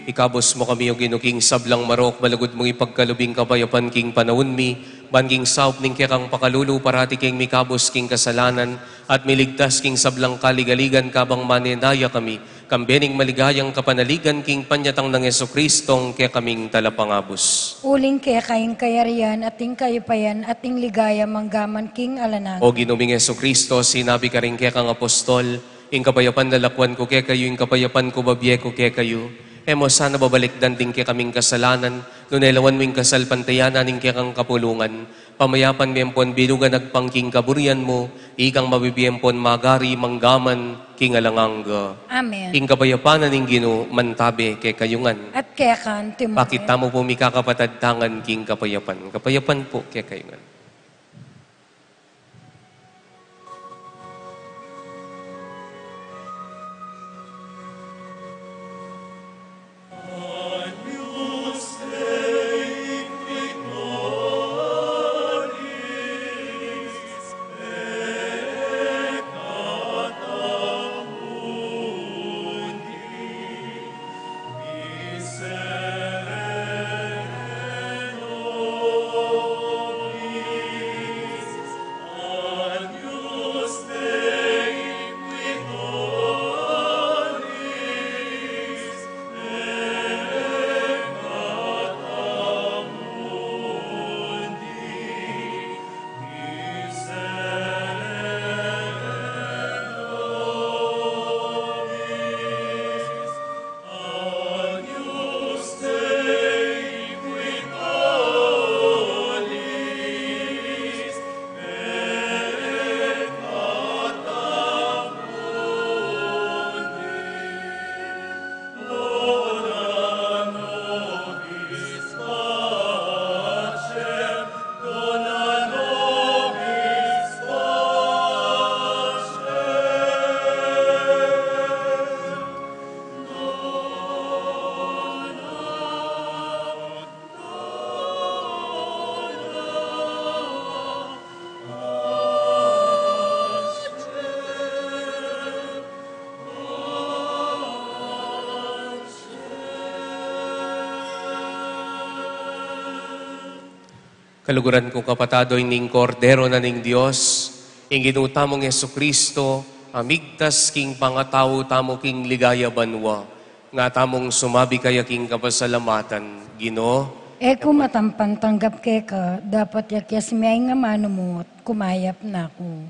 Ikabus mu kami, O Ginu, king sablang marok, malugud mung ipagkalub ing kapayapan king panaun mi, ban king saup ning kekang pakalulu, parati kaming mikabus king kasalanan, at miligtas king sablang kaligaligan, kabang manenaya kami, kambe ning maligayang kapanaligan king panyatang nang Jesucristong kekaming Talapangabus. Uling keka ing kayarian at ing kayupayan at ing ligaya manggaman king alang angga. O Ginu ming Jesucristo, sinabi karing kekang apostol, ing kapayapan lalakwan ku kekayu, ing kapayapan ku babie ku kekayu. E mu sana babalikdan ding kekaming kasalanan, nune lawan mu ing kasalpantayanan ning kekang kapulungan, pamayapan me ampon bilugan agpang king kaburian mu, ikang mabibie ampon magari manggaman king alang angga. Amen. Ing kapayapan na ning Ginu mantabe kekayu ngan. At keka naman. Pakit tamu pu mikakapatad tangan king kapayapan. Kapayapan pu kekayu ngan. Kaluguran kung kapatad, o ini ing Kordero na ning Dios, ing Ginu tamung Jesucristo, a migtas king pangatau tamu king ligaya banua. Nga tamung sumabi kaya king kapasalamatan, Ginu. E ku matampan tanggap keka, dapot yakyas me ing amanu mu at kumayap na ku.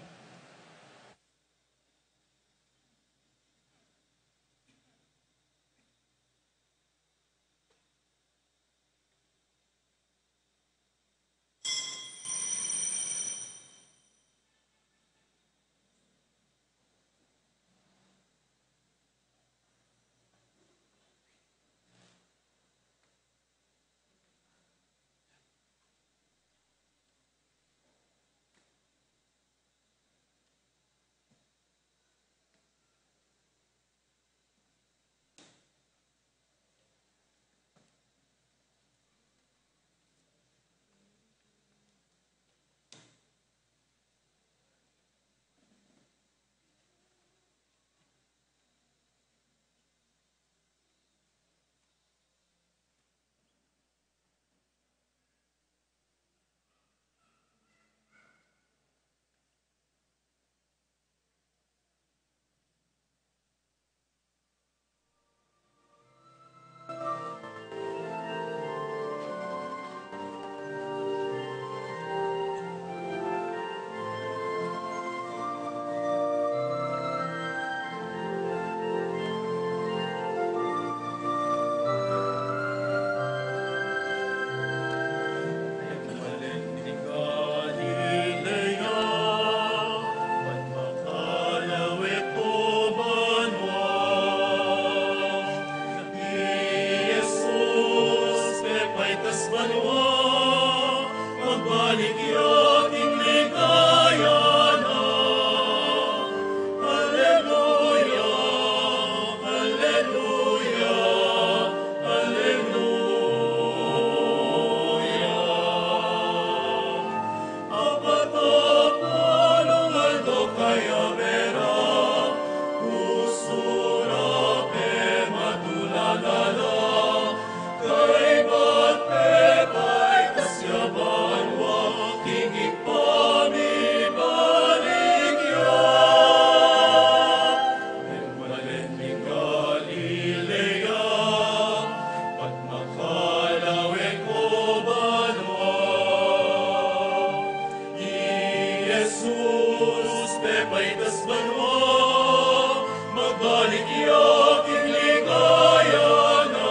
Paitas banua, magbalik ya king ligaya na.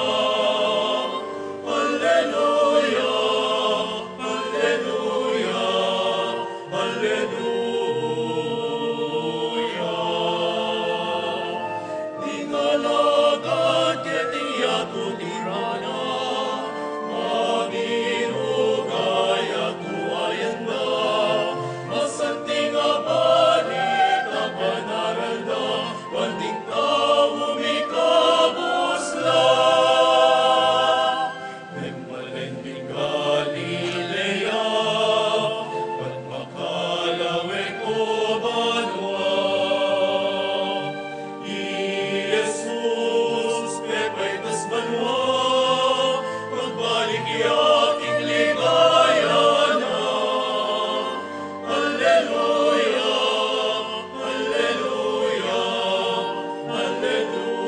Alleluia, alleluia, alleluia. Ding alagad keti yatu tirana, mabiruga yatu ayanda, masanting a balita panaral da, ban ding tau mikabus la. Pemalen ding Galilea, at makalawe ku banua. I Jesus pepaitas banua, magbalik ya king ligaya na. Alleluia, alleluia, alleluia.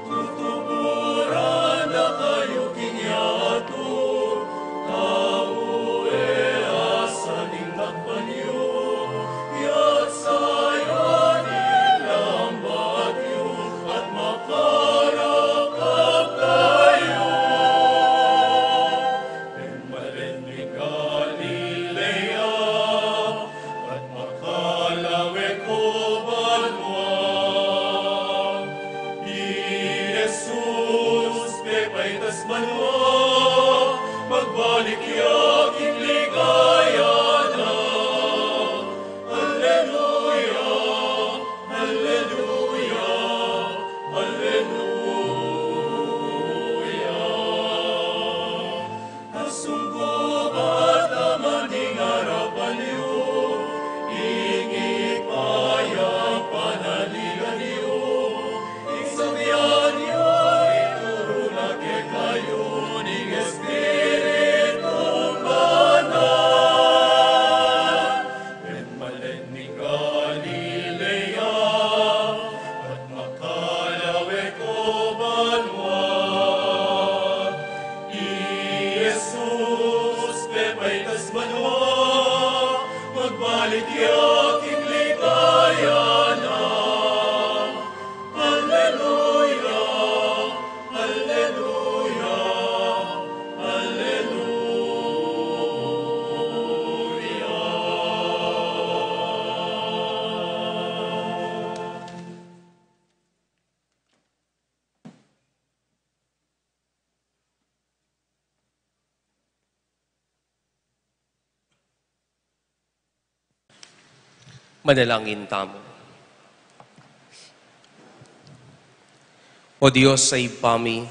Tutuburan da kayu king yatu, tau e asaning takpan yu, yatsaya ning lambat yu, at makarakap kayu. Pemalen ding Galilea, at makalawe ku banua. I Jesus pepaitas banua, magbalik ya king ligaya na. Alleluia, alleluia, alleluia. Asungkubat naman ing arapan yu, ing Ibpa ya ing panaligan yu, ing sabian yu ituru na kekayu ning Espiritung Banal. Pemalen ding Galilea, at makalawe ku banua. I Jesus pepaitas banua, magbalik ya king ligaya na. Alleluia, alleluia, alleluia. Manalangin tamu. O Dios a Ibpa mi,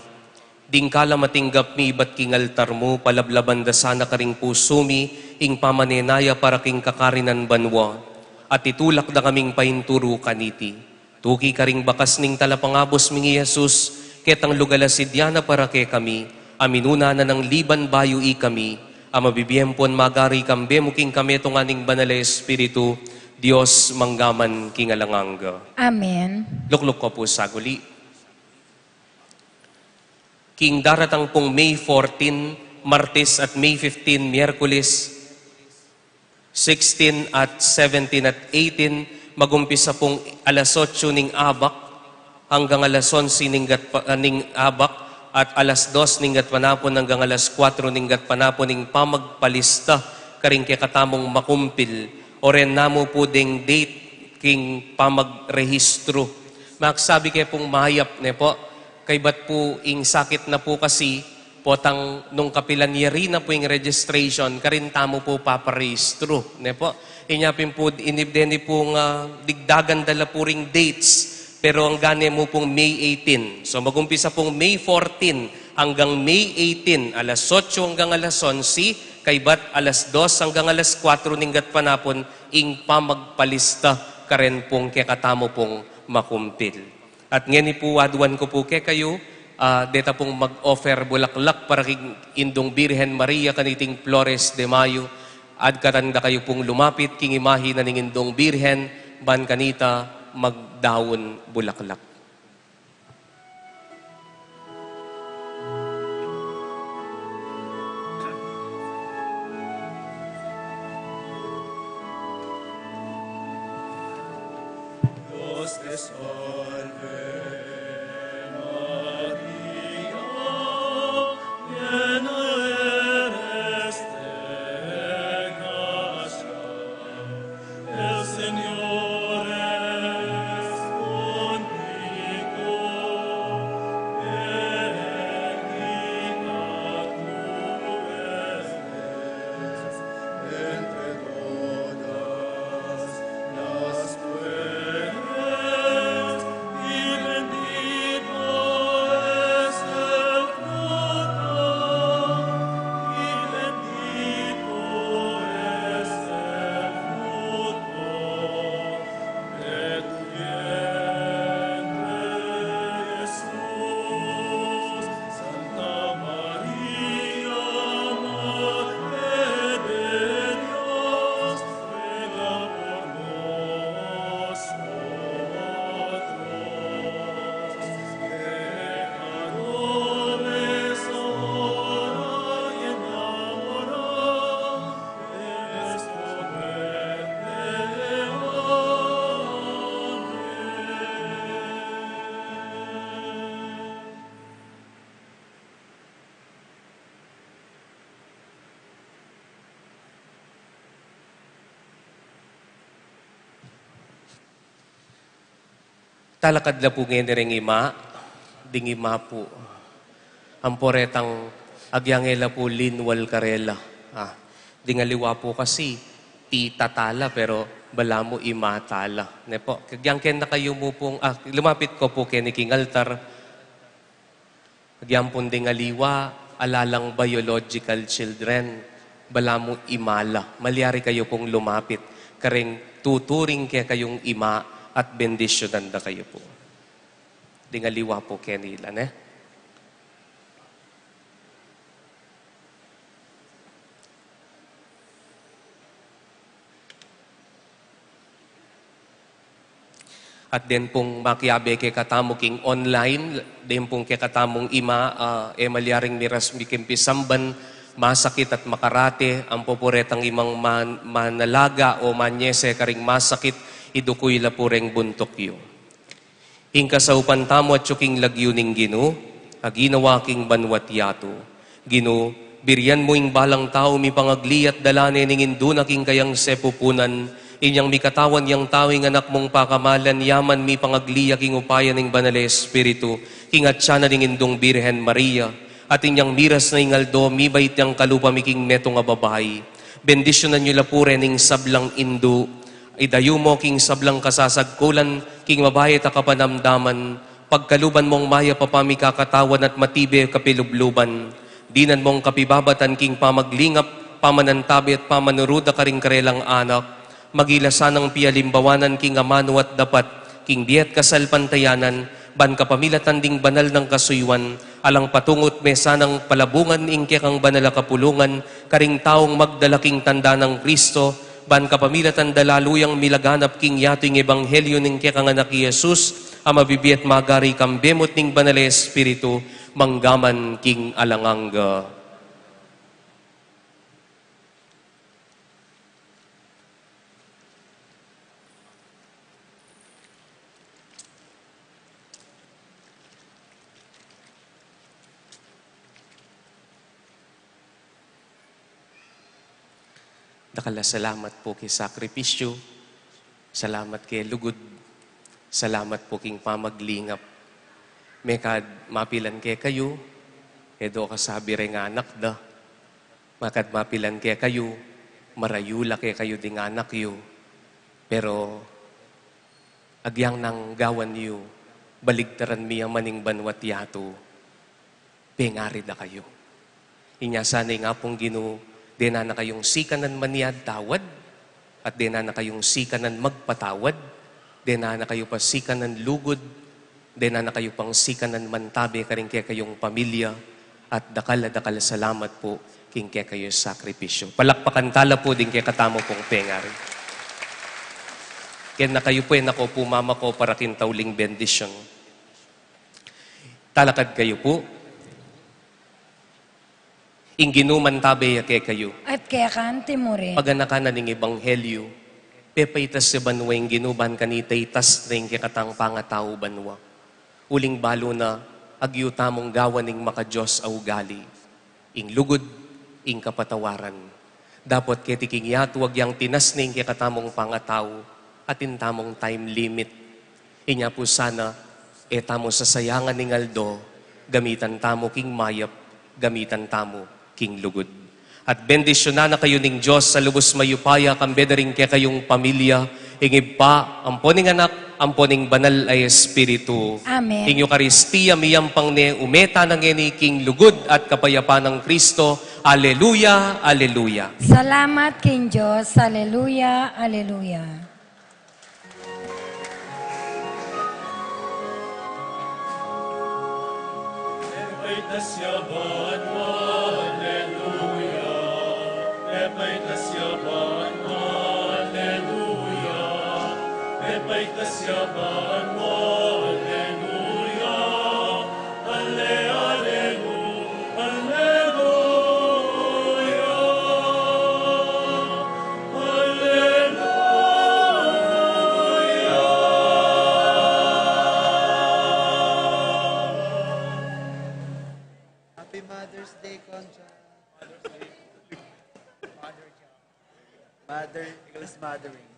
ding kala matinggap mi ibat king altar mu, palablaban da sana karing pusu mi ing pamanenaya para king kakarinan banua, at itulak da kaming painturu kaniti. Tuki karing bakas ning talapangabus ming i Jesus, ketang lugal a sidya na para kekami, a minuna na nang liban bayu ikami, a mabibie ampon magari kambe mu king kametungan ning Banal a Espiritu, Dios mangga man king alang angga. Amen. Lukluk ko pu saguli. King daratang pung May fourteen, Martes, at May fifteen, Miyerkules, sixteen at seventeen at eighteen, magumpisa pung alas otso ning abak hanggang alas onse ning gatpa-, ah, ning abak, at alas dos ning gatpanapun hanggang alas kuwatro ning gatpanapun ing pamagpalista karing kekatamung makumpil. O ren namu pu deng date king pamagrehistru. Maksabi ke pung mayap, ne po, kaybat pu ing sakit na pu kasi, potang nung kapilan yari na pu ing registration, karin tamu pu paparehistru, ne po. Inya pin pu, inibde ni pung, ah, digdagan da la pu ring dates, pero anggang ne mu pung May eighteen. So, magumpisa pung May fourteen anggang May eighteen, alas otso anggang alas onse, kaybat alas dos anggang alas kuwatro ning gatpanapun, ing pamagpalista karen pung kekatamu pung makumpil. At ngeni pu, aduan ku pu kekayu, ah, deta pung mag-offer bulaklak para king Indung Birhen Maria kaniting Flores de Mayo. Adkatan da kayu pung lumapit king imahe na ning Indung Birhen, ban kanita magdaun bulaklak. Salve Maria, llena eres de gracia, el Señor es contigo, bendita tú eres entre todas las mujeres, y bendito es el fruto, y bendito es el fruto de tu vientre, Jesús. Santa María, Madre de Dios, ruega por nosotros, pecadores, ahora y en la hora de nuestra muerte. Amén. Talakad la pu ngeni reng ima, ding ima pu. Ampo retang agyang e la pu linwal karela. Ah, ding aliwa pu kasi tita tala, pero balamu ima tala. Ne pu, agyang keni kayu mu pung, ah, lumapit ko pu keni king altar. Agyang pung ding aliwa, ala lang biological children, balamu ima la. Malyari kayu pung lumapit kareng tuturing kekayung ima at bendisyunan da kayu pu. Ding aliwa pu keni la, ne? At den pung makiabe kekatamu king online, den pung kekatamung ima, ah, e malyaring miras mi king pisamban, masakit at makarate, ampo pu retang imang man-, manalaga o manyese karing masakit, idukuy la pu reng buntuk yu. Ing kasaupan tamu atyu king lagyu ning Ginu, a ginawa king banwa't yatu. Ginu, biryan mu ing balang tau mipangagli at dala ne ning indu na king kayang sepupunan, inyang mikatawan yang tau ing anak mung pakamalan, yaman mipangagli ya king upaya ning Banal a Espiritu, king atyan na ning Indung Birhen Maria, at inyang miras na ing aldo, mibait yang kalupa mi king metung a babai. Bendisyunan yu la pu reng sablang indu, idayu mu king sablang kasasagkulan, king mabayat a kapanamdaman, pagkaluban mung mayap a pamikakatawan at matibe kapilubluban, dinan mung kapibabatan king pamaglingap, pamanantabe at pamanuru da karing karelang anak, magila sanang pialimbawanan king amanu at dapat, king bie at kasalpantayanan, ban kapamilatan ding banal nang kasuyuan, alang patungut me sanang palabungan ing kekang banal a kapulungan, karing taung magdala king tanda nang Kristo, ban kapamilatan da lalu yang milaganap king yatu ing ebanghelyu ning kekang anak i Jesus, a mabibie at magari kambe mu at ning Banal a Espiritu, mangga man king alang angga. Dakal a salamat pu king sakripisyu, salamat king lugud, salamat pu king pamaglingap. Mekad mapilan kekayu, e do kasabi reng anak da. Mekad mapilan kekayu, marayu la kekayu ding anak yu. Pero agyang nang gawan yu, baligtaran mi ya man ing banwa't yatu, pengari da kayu. Inya sana ing Apung Ginu, dena na kayung sikanan maniad tawad, at dena na kayung sikanan magpatawad, dena na kayu pa sikanan lugud, dena na kayu pang sikanan mantabe karing kekayung pamilya, at dakal a dakal a salamat pu king kekayu sakripisyu. Palakpakan tala pu ding kekatamu pung pengari. Ken na kayu pu, e na ko pu mamako para king tauling bendisyun. Talakad kayu pu. Ing Ginu mantabe ya kekayu. At keka mu rin. Paganakan na ning ebanghelyu. Pepaitas ya banua ing Ginu ban kanita itas na ing kekatang pangatau banua. Uling balu na, agyu tamung gawan ing maka-Dios a ugali, ing lugud, ing kapatawaran. Dapot keti king yatu agyang tinas na ing kekatamung pangatau, atin tamung time limit. Inya pu sana, e tamu sasayangan ing aldo, gamitan tamu king mayap, gamitan tamu king lugud. At bendisyunan na kayu ning Dios a lubus mayupaya, kambe da ring kekayung pamilya, ing Ibpa, ampo ning Anak, ampo ning Banal a Espiritu. Amen. Ing Eukaristia miyampang ne, ume tana ngeni king lugud at kapayapan nang Kristo. Aleluya, aleluya. Salamat king Dios. Aleluya, aleluya. Pepaitas ya banua, aleluya. Pepaitas ya banua, aleluya. Pepaitas ya banua, aleluya. Ale, aleluya, aleluya. Aleluya. Happy Mother's Day, Concha. Mother, English mothering.